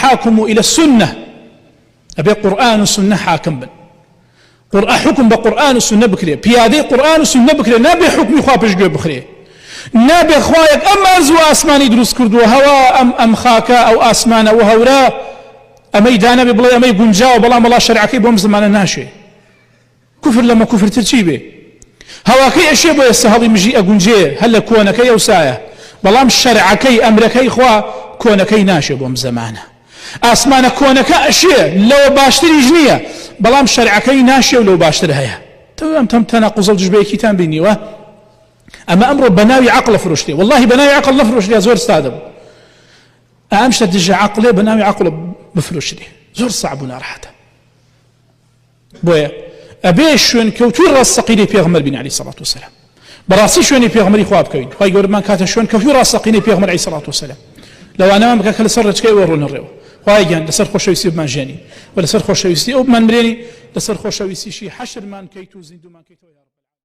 التحاکم إلى السنة، ئەبێ قورئان و سوننە حاکم بن. قورئ حوکم بە قورئان و سوننە بکرێ، پیادەی قورئان و سوننە بکرێ، نابێ حوکمی خوا پشتگوێ بخرێ. نابێ خوایەک ئەم ئەرز و ئاسمانی دروست کردووە، هەوا ئەم ئەم خاکە ئەو ئاسمانە ئەو هەورە ئەمەی دانەبێ بڵێ ئەمەی گونجاوە، بەڵام وەڵا شەرعەکەی بۆم زمانە ناشێ. کوفر لەمە کوفرتر چی بێ؟ هەواکەی ئەشێ بۆ ئێستا هەڵی مژی ئەگونجێ هەر لە کۆنەکەی ئەوسایە، بەڵام شەرعەکەی ئەمرەکەی خوا کۆنەکەی ناشێ بۆم زەمانە. ئاسمانە کۆنەکە ئەشێ لەوە باشتریش نییە، بەڵام شەرعەکەی ناشێ و لەو باشتر هەیە. تۆ ئەم تەم تەناقوزە و دژبەیەکیتان بینیوە؟ ئەمە ئەمڕۆ بەناوی عەقڵ ئەفرۆشرێ، وەڵاهی بەناوی عەقڵ نەفرۆشرێ زۆر سادە بوو. ئەم شتە دژە عەقڵێ بەناوی عەقڵ بفرۆشرێ زۆر سەعب و ناڕەحەتە. بۆیە ئەبێ شوێنکەوتووی ڕاستەقینەی پێغەمبەر بین عەلەیهی سەڵات وسەلام. بەڕاستی شوێنی پێغەمبەری خوا بکەوین. خوای گەورەمان کاتە شوێنکەوتووی ڕاستەقینەی پێغەمبەر عەلەیهی سەڵات وسەلام. لەوانەمان بکە کە لەسەر ڕێچکەی ئەوە ڕۆنە ڕێوە. خوایە گیان لەسەر خۆشەویستی بمان ژیانی و لەسەر خۆشەویستی ئەو بمان مرێنی، لەسەر خۆشەویستیشی حەشرمان کەیت و زیندوومان کەیتەوە یا رب.